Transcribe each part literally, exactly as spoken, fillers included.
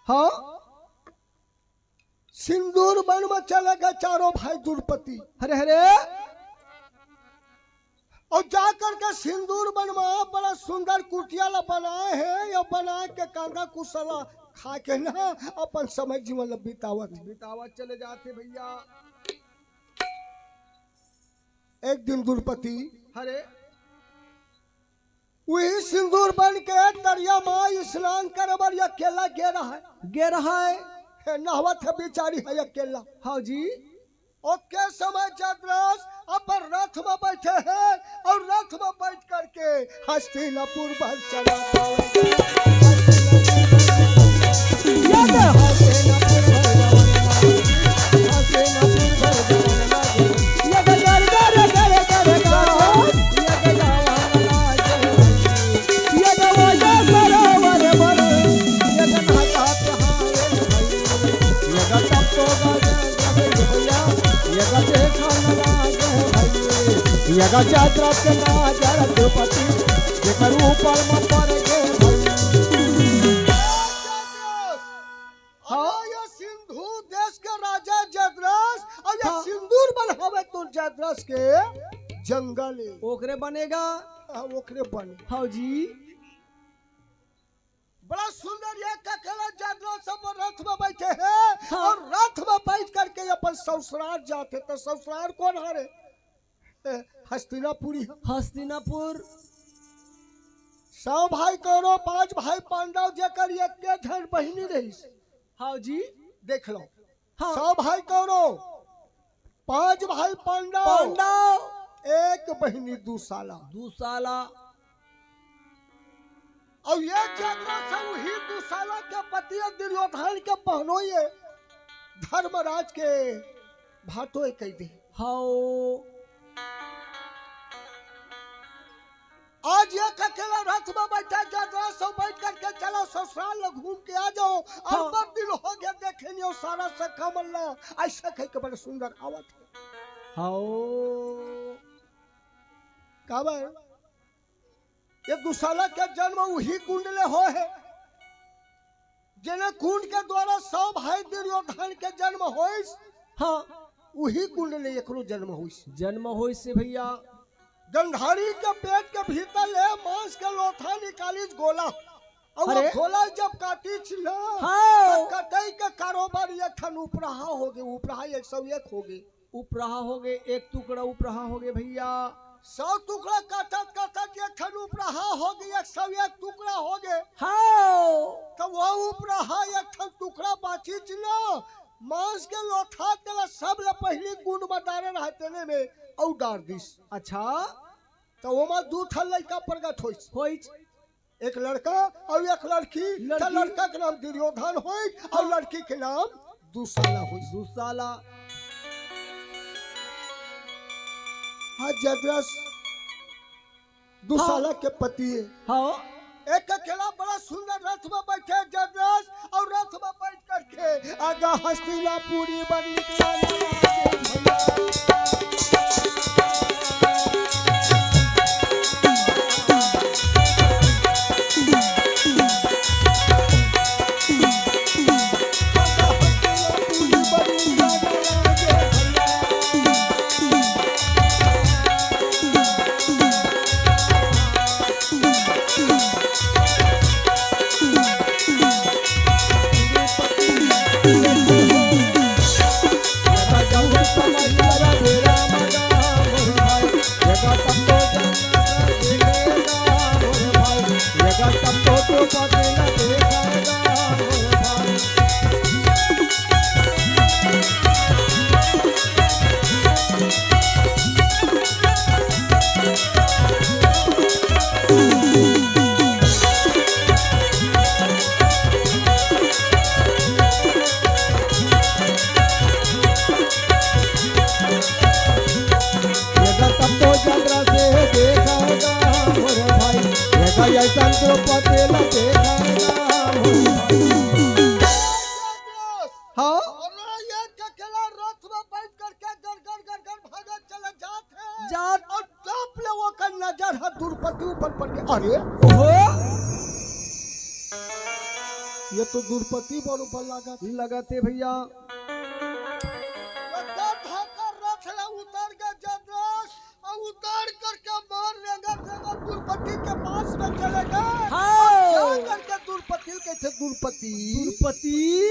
हाँ। सिंदूर बन में चले गए चारों भाई द्रुपति। हरे हरे। और जा करके सिंदूर बन में बड़ा सुंदर कुटिया ला बनाए हे। ये बना के कांदा कुसला खा के ना अपन समय जीवन ला बितावत हे। बितावत चले जाते भैया। एक दिन द्रुपति हरे। वही सिंदूर बन के तरिया में स्नान करे बर अकेला गे रहा है। गे रहा है। हे, नहावत हे बिचारी हे अकेला। हाँ जी। ओके समय जयद्रथ अपन रथ में बैठे हे और रथ में बैठ करके हस्तिनापुर भर चला पावे। ये का जात रात के ना जा द्रुपति, जेकर ऊपर में पड़ गए भाई। हाँ। ये सिंधु देश के राजा जयद्रथ, और ये हाँ। सिंदूर बन हवे तो जयद्रथ के जंगल है। ओकरे बनेगा। हाँ, ओकरे बने। हाँ जी। बड़ा सुंदर ये ककेला जयद्रथ सब रथ में बैठे हैं हाँ। और रथ में बैठ करके अपन ससुराल जाते, तो ससुराल कौन हरे? ए, हस्तिनापुरी है। हस्तिनापुर। सौ भाई कौरव, पांच भाई पांडव, जेकर एक के झन बहिनी रहीस। हाँ जी। देख लो। हाँ। सौ भाई कौरव, पांच भाई पांडव, पांडव। एक बहिनी दुशाला। दुशाला। और ये जयद्रथ से वही दुशाला के पति दुर्योधन के बहनोई है, धर्मराज के भाटोई कह दे। हाओ। आज ये ककेला रथ में बैठा, जयद्रथ से बैठ करके चलो ससुराल लो, घूम के आ जाओ। हाँ। अरबा दिन हो गया देखे नहीं हो सारा सखा मल्ला, ऐसा कह के बड़ा सुंदर आवत है। हाओ। का बा? ये दुशाला के जन्म उही कुंड ले होय हे, जेने कुंड के द्वारा सौ भाई दुर्योधन के जन्म होइस। हाँ। उही कुंड ले एकरो जन्म होइस। जन्म होइस से भैया। गंधारी के पेट के भीतर ले मांस के लोथा निकालिस गोला। और वो अरे। गोला जब काटिस ना, हाँ। तो कटई के कारोबार एक ठन उपराहा हो गे, उपराहा एक सौ एक हो गे। उपराहा हो गे, एक टुकड़ा उपराहा हो गे भैया। सौ टुकड़ा काटत काटत एक ठन उपराहा हो गे, एक सौ एक टुकड़ा हो गे। हाँ। तो वो उपराहा एक ठन टुकड़ा बाचिस ना, मांस के लोथा तेला सब ले पहिली कुंड में डारे रहा तेने में, अउ डार दिस। अच्छा। तो ओमा दू ठन लइका प्रगट होइस। होइस। एक लड़का अउ एक लड़की। लड़की। त लड़का के नाम दुर्योधन होइस अउ हाँ। लड़की के नाम दुशाला होइस। दुशाला। हाँ, जयद्रथ दुशाला हाँ। के पति हे। हाँ। एक अकेला बड़ा सुंदर रथ में बैठे जयद्रथ अउ रथ में बैठ करके आगा हस्तिनापुरी बर निकला। ये गा तब तो जबरा से देखाएगा मोर भाई, ये गा ऐसा तो पटेला देखाएगा मोर भाई। हाँ। अरे ये ककेला रथ में बैठ करके गड़ गड़ गड़ गड़ भागत चला जात हे। जात। अउ तब ले ओकर नजर ह द्रुपदी ऊपर पड़ गे। अरे ओहो। ये तो दुरपति बरोबर लागत हे। लगत हे भैया। एकर धकर रथ ला उतर के जदरस, अउ उतर करके मार रेंगत रेंगत दुरपति के पास में चले गे। हाँ। अउ जा करके दुरपति ल कहिथे, दुरपति। दुरपति।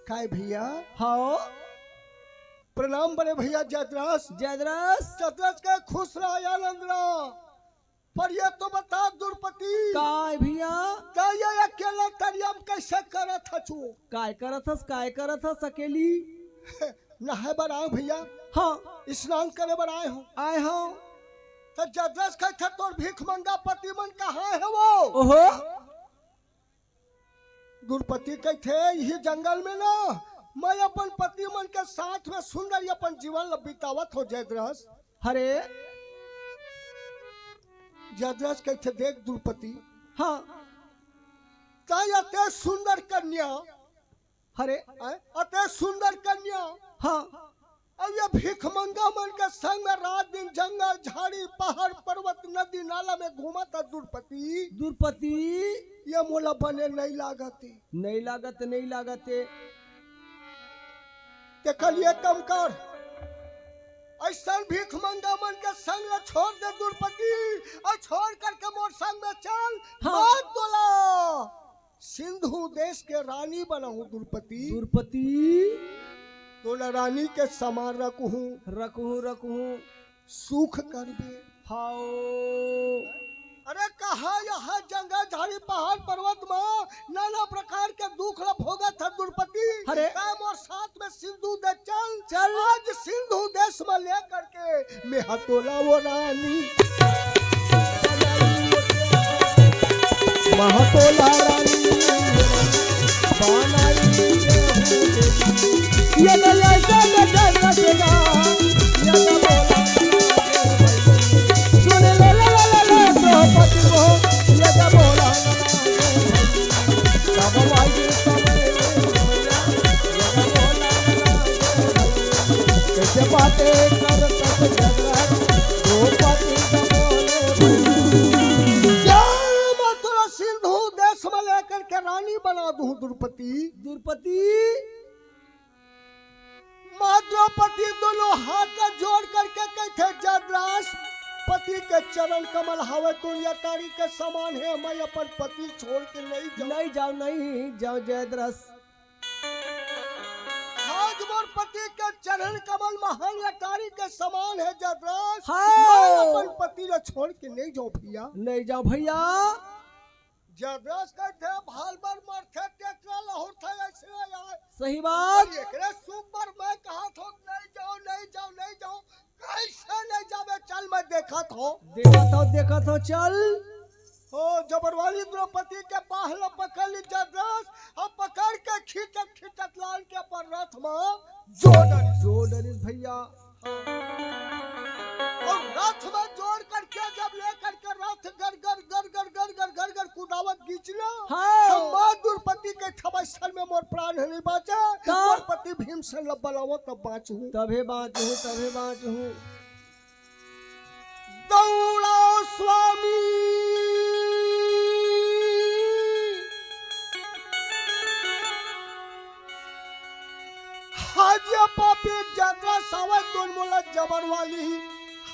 काय भैया? हाँ। प्रणाम बड़े भैया जदरस। जदरस। जदरस के खुश रहा, आनंद रहा। पर ये तो बता दुरपति। काय भैया? का ये अकेला तरिया म कइसे करत हचू? काय करत हस, काय करत हस अकेली? नहाय बर आए हंव भैया। हाँ। स्नान करे बर आए हंव। आए हंव। त जदरस कहिथे तोर भीख मंगा पति मन कहाँ हे वो? ओहो। दुरपति कहिथे, इही जंगल में ना, मैं अपन पति मन के साथ में सुंदर अपन जीवन ल बितावत हंव जदरस। हरे। जदरस कहिथे, देख दुरपति। हाँ। तैं अते सुंदर कन्या। हरे। हैं? अते सुंदर कन्या। हाँ। अउ ये भीख मंगा मन के संग में रात दिन जंगल, झाड़ी, पहाड़, पर्वत, नदी, नाला में घूमत हे दुरपति। दुरपति। ये मोला बने नइ लागत हे। नइ लागत, नइ लागत हे। तेकर ले कम कर, अइसन भीख मंगा मन के संग ल छोड़ दे दुरपति, अउ छोड़ करके मोर संग में चल। हाँ। मैं तोला सिंधु देश के रानी बनाहूं दुरपति। दुरपति। तोला रानी के समान रखहूं। रखहूं, रखहूं। सुख करबे। हाओ। अरे कहाँ यहाँ जंगल, झाड़ी, पहाड़, पर्वत में नाना प्रकार के दुख ल भोगत हे दुरपति। अरे। तैं मोर साथ में सिंधु देश चल। चल। आज सिंधु देश में लेकर के महतोला वो रानी। महतोला रानी बनाई। ये तो ऐसा गजब रचना, ये तो बोला। सुन ले, ले, ले, ले, ले, द्रौपदी को, ये तो बोला। सब वाली सब कैसे बातें करत झगड़ा, द्रौपदी का बोले भैया। चल, मैं तोला सिंधु देश में लेकर के रानी बना दूं, द्रौपदी। द्रौपदी। माँ द्रौपदी दोनों हाथ ला जोड़ करके कहिथे, जदरस, पति के चरण कमल हवे, तोर अटारी के समान हे, मैं अपन पति छोड़ के नइ जांव। नइ जांव, नइ जांव, जदरस। आज मोर पति के चरण कमल महल अटारी के समान हे जदरस। हाँ। मैं अपन पति ला छोड़ के नइ जांव भैया। नइ जांव भैया। जदरस कहिथे भाल बर मरथे टेकरा लहुरथे अइसने यार। सही बात। अउ एकरे सुख बर मैं कहत हंव नइ जांव, नइ जांव, नइ जांव। कइसे नइ जाबे? चल मैं देखत हंव। देखत हंव, देखत हंव, चल। ओ, जबर वाली द्रौपदी के बाह ल पकड़ लिस जदरस, अउ पकड़ के खींचत खींचत लान के अपन रथ म जोर डरिस। जोर डरिस भैया। अउ रथ म जोर करके जब लेकर के रथ गर गर गर गर गर गर गर गर कुदावत गिचला, हाँ। त माँ द्रौपदी के थवइसन में मोर प्राण ह नइ बांचे, त? मोर पति भीमसेन ल बलावंव तब बांचहूं। तभे बांचहूं, तभे बांचहूं। दौड़ो स्वामी। आज ये पापी जदरस आवत हे, मोला जबर वाली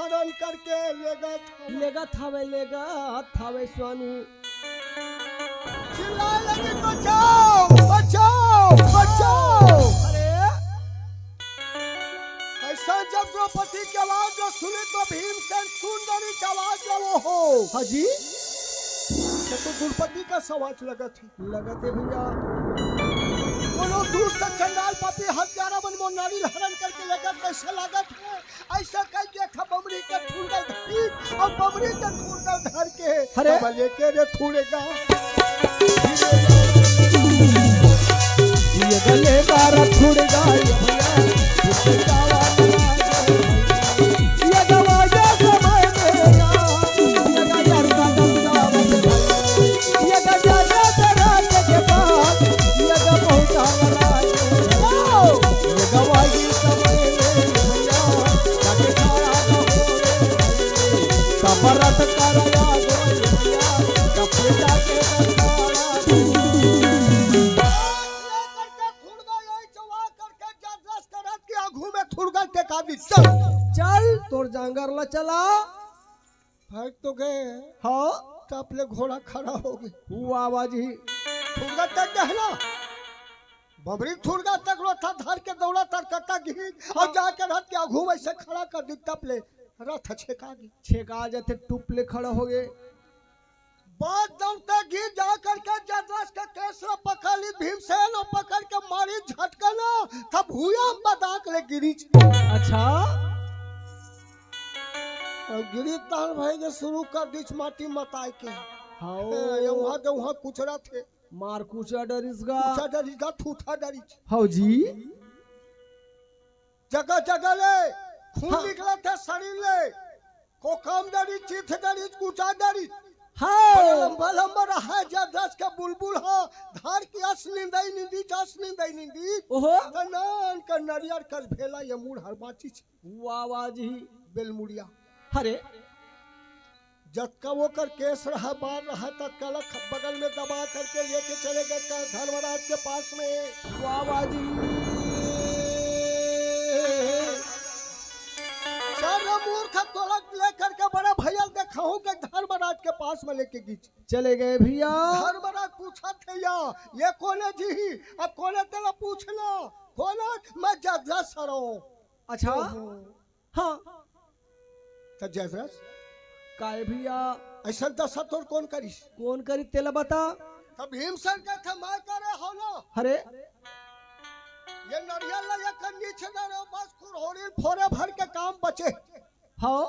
हरण करके लेगत हवे। लेगत हवे, लेगत हवे स्वामी। चिल्लाए लगिस, "बचाओ, बचाओ, बचाओ।" अरे! अइसन जब द्रौपदी के आवाज ल सुनिस त भीमसेन सुन डरिस आवाज ल, ओहो। हाँ जी। ये तो द्रौपदी के आवाज लगत हे। लगत हे भैया। कोनो दुष्ट चंडाल पापी हत्यारा मन मोर नारी ल हरण करके लेगत कइसे लागत हे? अइसन कहिके एक ठा बमरी के ठुंडल धरिस अउ बमरी के ठुंडल धर के अरे। तब लेके रे ठुड़ेगा। ये गले का रखुड़गा ये भैया, ये गवाजा समय मेरा, ये गवाजा का दस्ता ये गजा जरा के पास, ये ग पहुंचा वाला ये गवाही समय में भैया, जाके खड़ा न हो रे। कपरत करवा दो भैया, कपड़ा के बंधारा। चला। भाग तो गए। हाँ। तब ले घोड़ा खड़ा हो गए। वाह, वाह जी। ठुरगा तक गए ना। बबरी ठुरगा तक लोथा धर के दौड़ा तर कटा गिरी। और जाके रथ के आघू वैसे खड़ा कर दी, तब ले रथ छेका गई। छेका जाते टुप ले खड़ा हो गए। बात दौड़ते गिर जा करके जदरस के केस ला पकड़ ली, भीमसेन ला पकड़ के मारी झटका ना, तब हुआ बदाक ले गिरी। अच्छा। अब गिरी ताल भाई के शुरू कर दीच माटी मताए के। हाँ। ए, ये वहाँ के वहाँ कुचरा थे। मार कुचा डरिस गा। कुचा डरिस गा, थूथा डरिस। हाँ जी। जगह जगह ले खून हाँ। निकला थे शरीर ले। कोकम डरिस, चिथ डरिस, कुचा डरिस। हाँ। बड़ा लंबा लंबा रहा जदरस के बुलबुल हा। धार की अस निंदाई निंदी, जस निंदाई निंदी। ओहो। त नान का नरियर कस भेला ये मूड़ हर बाची छे। वाह, वाह जी। बेलमुड़िया। अरे। जतका ओकर केस रहा, बार रहा, ततका ला ख-, बगल में दबा करके लेके चले गए क-, धर्मराज के पास में। वाह, वाह जी। सारे मूर्ख तोला लेकर के बड़े भैया देखाहूं के धर्मराज के पास में लेके गीच। चले गए भैया। धर्मराज पूछा थे या, ये कोने जी? अब कोने तेला पूछना? कोने? मैं जदरस हरों। अच्छा। ओहो। हाँ। त जदरस? काय भैया? ऐसा दशा तोर कौन करिस? कौन करी तेला बता? तब भीमसेन का था मैं करे हो ना। अरे। ये नरियल ला ये कर नीचे ना रे, बस खुरहोरी फोरे भर के काम बचे। हाँ।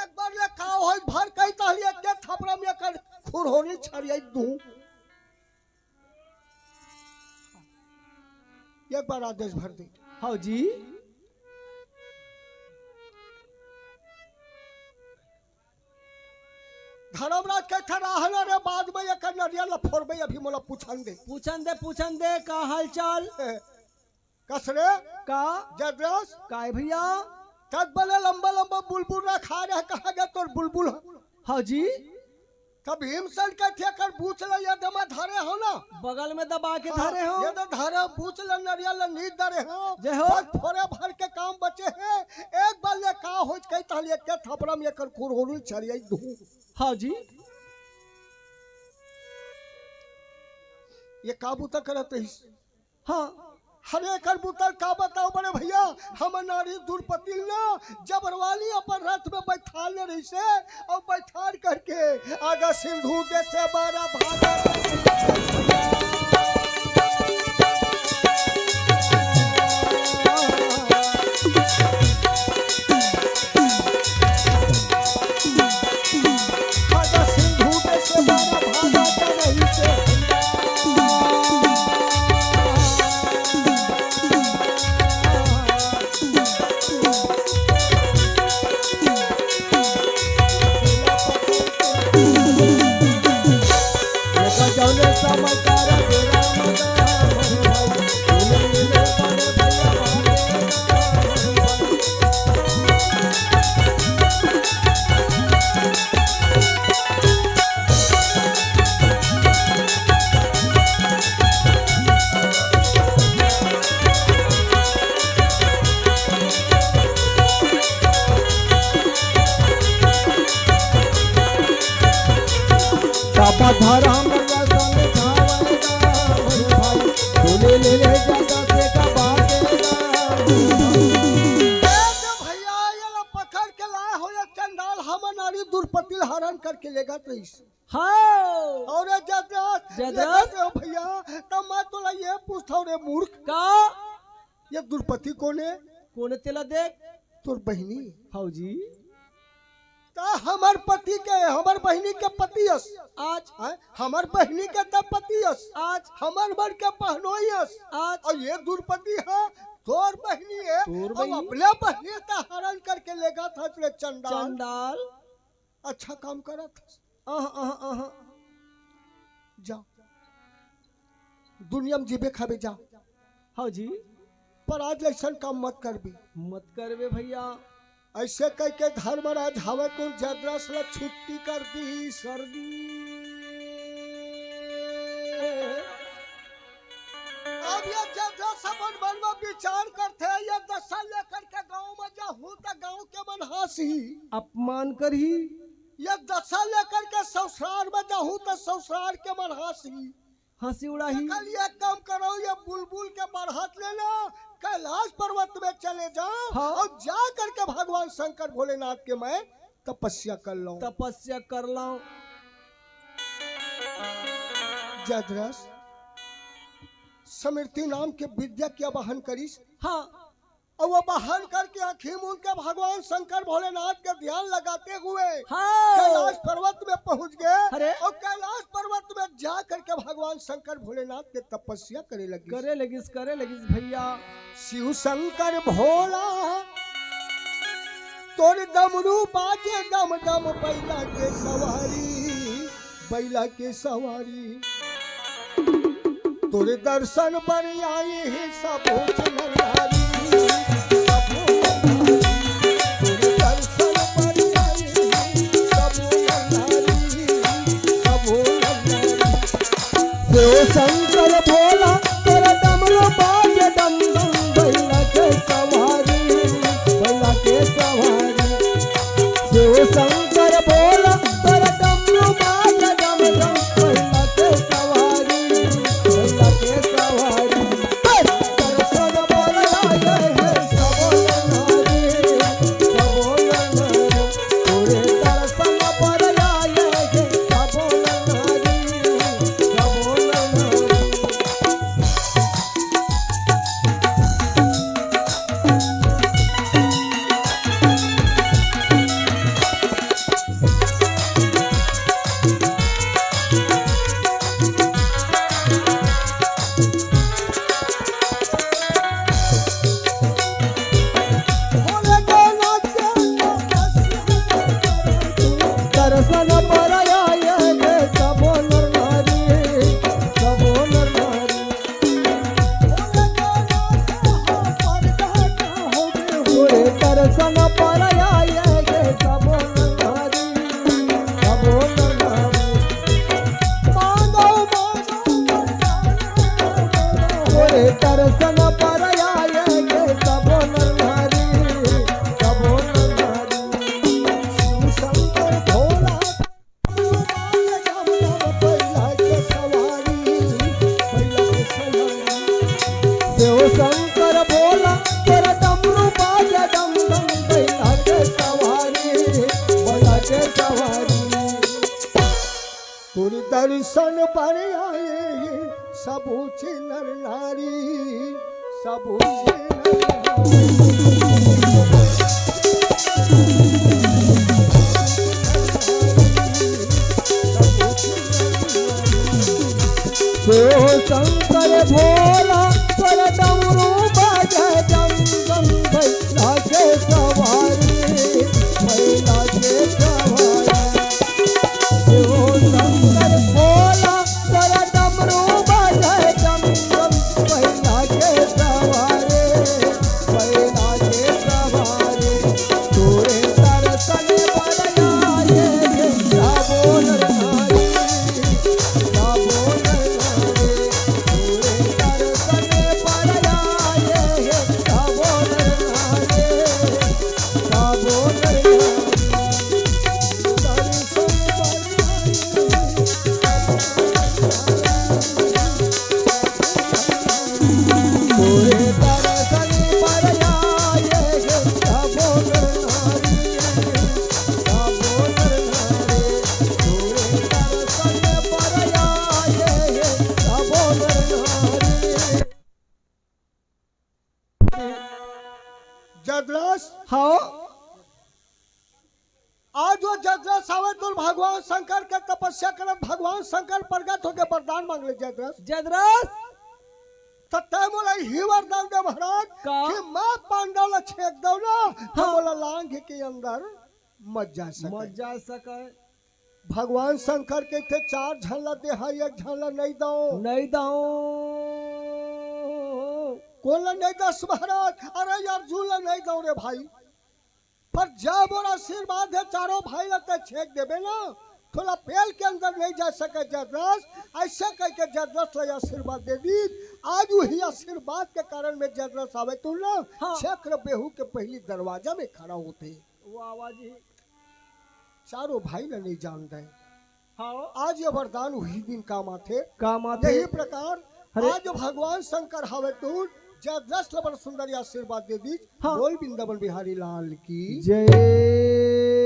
एक बार ले का होई भर कई तहली एक के थपड़ा में कर खुरहोरी छड़ियाई दूं। एक बार आदेश भर दे। हाँ जी। धर्मराज के ठहरा हला रे, बाद में एक नरिया ला फोड़बे, अभी मोला पूछन दे। पूछन दे, पूछन दे, का हालचाल? कस रे? का? जदरस? काय भैया? तब बले लंबा लंबा बुलबुल रखा रहे, कहाँ गया तोर बुलबुल? हाँ जी। तब भीमसेन के थे कर बूच ले ये दमा धरे हो ना? बगल में दबा के हाँ, धरे हो। ये तो धरे बूच ले नरिया ले नींद धरे हो। जय हो। बस फोरे भर के काम बचे हैं। एक बार ले का हो कही तहली एक के थपड़ा में एकर खुरहोरी छड़ियाई दूं। हाँ जी। ये का बूता करत रहिस? हाँ। हरे कर बुतर का बताओ बड़े भैया, हम नारी दुर्पतिल ना जबरवाली अपन रथ में बैठाल ले रही से और बैठाल करके आगा सिंधु देश से बारह भागा आगा सिंधु देश से बारह भागा नहीं से बाबा धरम भैया संग जावल गा, मोरे भाई, तू ले ले ले जाता से का बात गा। ए, जो भैया, ये ला पकड़ के लाए हो, ये चंडाल हमर नारी दुर्पतिल हरण करके लेगा तो इस। हाँ। और ये जदरस, जदरस? ये जदरस हो भैया, तब मैं तोला ये पूछता हूँ रे मूर्ख। का? ये दुर्पति कौन है? कौन है तेला देख? तोर बहिनी। हाँ जी। त हमर पति के, हमर बहिनी के पति अस। आज। हैं? हमर बहिनी के त पति अस। आज। हमर मन के पहनोई अस। आज। और ये दुर्पति है, तोर बहिनी है। तोर और बहिनी? अपने बहिनी का हरण करके लेगा था रे चंडाल। चंडाल। अच्छा काम करत हस। अह, अह, अह। जा। दुनिया में जीबे खाबे जा। हाँ जी। पर आज ले अइसन काम मत करबे। मत करबे भैया। ऐसे कह के धर्मराज हवे कौन जदरस ला छुट्टी कर दी। कर दी। अब ये जदरस सबन मन म विचार करथे, ये दशा लेकर के गांव म जाहूं त गांव के मन हांसही। अपमान करही। ये दशा लेकर के ससुरार म जाहूं त ससुरार के मन हांसही। हंसी उड़ाही। कल ये काम करो, ये बुलबुल के बढ़त लेना, कैलाश पर्वत में चले जाओ हाँ। और जा करके भगवान शंकर भोलेनाथ के मैं तपस्या कर लूं। तपस्या कर लूं। जयद्रथ स्मृति नाम के विद्या के आवाहन करिस। हाँ। और वो आवाहन करके आंखी मूंद के भगवान शंकर भोलेनाथ के ध्यान लगाते हुए हाँ। कैलाश पर्वत में पहुंच गए। अरे। और कैलाश पर्वत में जा करके भगवान शंकर भोलेनाथ के तपस्या करे लगिस। करे लगिस, करे लगिस भैया। शिव शंकर भोला तोर डमरू बाजे डम डम, बैला के सवारी, बैला के सवारी। तोर दर्शन बर आए हे सबो नर नारी, सबो नर नारी। तोर दर्शन बर आए हे सबो नर नारी, सबो नर नारी। शिव शंकर भोला तोर डमरू बाजे डम डम, बैला के सवारी, बैला के सवारी। शिव शंकर भोला तोर डमरू बाजे डम डम, बैला के सवारी, बैला के सवारी। दर्शन बर आए हे सबो नर नारी, सबो नर नारी। तोरे दर्शन बर आए हे सबो नर नारी, सबो नर नारी। दर्शन बर आए हे सबो नर नारी, सबो नर नारी। तोरे दर्शन बर आए हे सबो नर नारी, सबो नर नारी। मांगो, मांगो, तोरे दर्शन बर आए हे सबो नर नारी, सबो नर नारी। शिव शंकर भोला शिव शंकर भोला तोर डमरू बाजे डम डम, बैला के सवारी, बैला के सवारी। तोर दर्शन बर आए सबो नर नारी, सबो नर नारी। शिव शंकर भोला तोर डमरू बाजे डम डम, बैला के सवारी, बैला के सवारी। शिव शंकर भोला तोर डमरू बाजे डम डम, बैला के सवारी, बैला के सवारी। तोरे दर्शन बर आए हे सबो नर नारी, सबो नर नारी। तोरे दर्शन बर आए हे सबो नर नारी, सबो नर नारी। दर्शन बर आए हे तोरे दर्शन बर आए हे सबो नर नारी, सबो नर नारी। तोरे दर्शन बर आए हे सबो नर नारी। जयद्रथ। हाँ। आज वो जयद्रथ सावे तुल भगवान शंकर के तपस्या करत, भगवान शंकर प्रगट होके वरदान मांग ले जयद्रथ। जयद्रथ। त तै मोला ही वरदान दे महाराज का? कि मैं पांडव ला छेक दव ना, त हाँ। मोला लांघ के अंदर मत जा सके। मत जा सके। भगवान शंकर के थे चार झन ला देहा, एक झन ला नहीं दव। नहीं दव। कोन ला नहीं दस महाराज? अरे अर्जुन ला नहीं दव रे भाई। पर जब मोर आशीर्वाद हे, चारों भाई ला तै छेक देबे ना, थोला पेल के अंदर नहीं जा सके जरदस, ऐसे कहिके जरदस ला आशीर्वाद दे दीस। आज वही आशीर्वाद के कारण में जरदस आवे तो ना, हाँ। चक्र बेहू के पहली दरवाजा में खड़ा होथे। वाह, वाह जी। चारों भाई ला नहीं जानथे। हाँ। आज ये वरदान वही दिन काम आथे। काम आथे। यही प्रकार अरे। आज भगवान शंकर हवे तो जरदस ला बड़ सुंदर आशीर्वाद दे दीस। हाँ। बोल वृंदावन बिहारी लाल की जय।